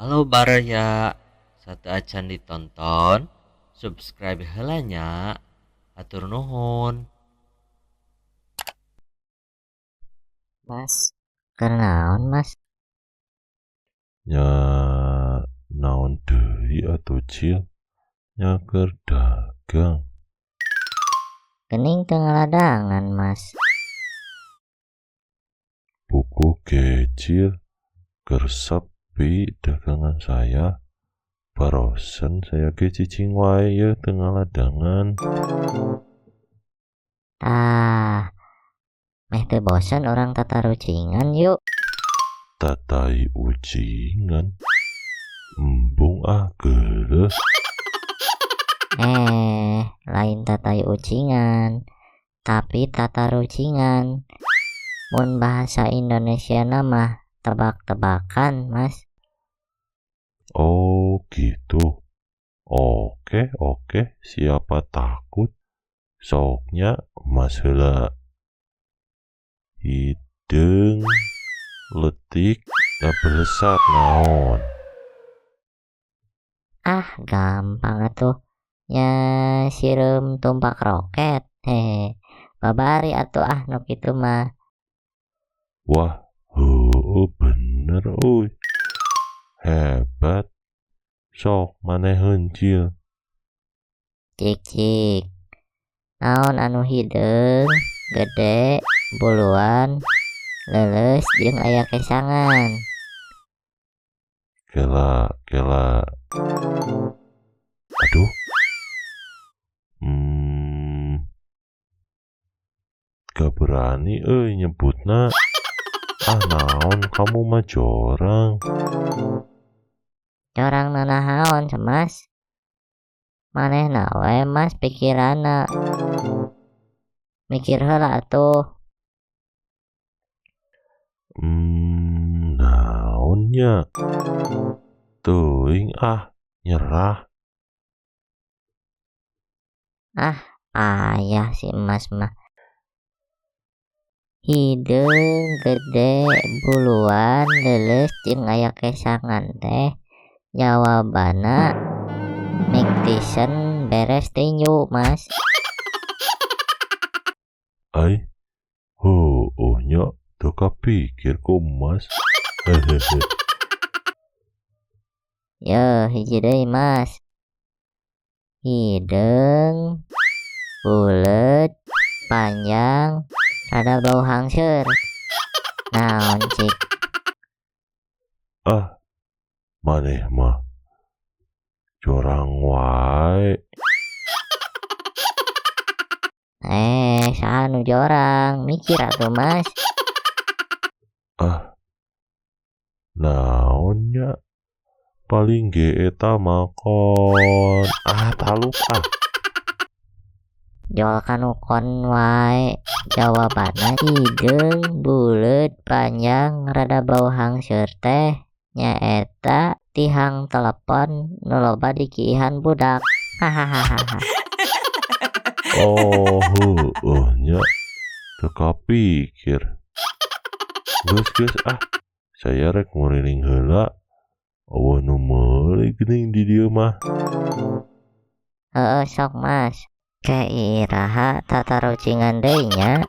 Halo baraya, sateuacan ditonton, subscribe heula nya. Hatur nuhun. Mas, keur naon, Mas? Nya naon deui atuh, Cil, nya keur dagang. Geuning teu ngaladangan, Mas. Puguh ge, Cil, keur sepi dagangan saya. Barosen saya ge cicing wae yeuh teu ngaladangan. Tah, meh teu bosen urang tatarucingan yuk. Tatai ucingan? Embung ah, geuleuh. Eh, lain tatai ucingan, tapi tatarucingan. Mun bahasa Indonesiana mah tebak-tebakan, Mas. Oh gitu. Oke, oke, siapa takut. Sok nya, Mas heula. Hideung, leutik, da belesat naon? Ah, gampang atuh. Nya sireum tumpak roket. Hehe. Babari atuh ah nu kitu mah. Wah, heueuh bener euy. Hebat. Sok maneheun, Cil. Cik cik. Naon anu hideung, gede, buluan, leuleus jeung aya kesangan? Kela, kela. Aduh. Gak berani euy nyebutna. Ah, naon kamu mah jorang. Jorang nanahaon, Mas? Manehna we, Mas, pikiranna. Mikir heula atuh. Naon nya? Teuing ah, nyerah. Ah, payah si Mas mah. Hideung, gede, buluan, leuleus jeung aya kesangan teh jawabanna Mike Tyson beres tinju, Mas. Ai, heueuh nya, teu kapikir ku Mas. Hehehe. Yeuh, hiji deui, Mas. Hideung, buleut, panjang, rada bau hangseur. Naon cik? Ah, maneh mah jorang wae. Eh, saha nu jorang? Mikir atuh, Mas. Ah, naon nya? Paling ge eta mah kon. Ah, taluk ah. Jol kanu kon wae. Jawabanna hideung, buleut, panjang, rada bau hangseur teh nyaeta tihang telepon nu loba dikiihan budak. Hahaha. Oh, heueuh nya. Teu kapikir. Geus geus ah, saya rek nguriling heula. Euweuh nu meuli geuning di dieu mah. Heueuh sok, Mas. Ke iraha tatarucingan deui nya.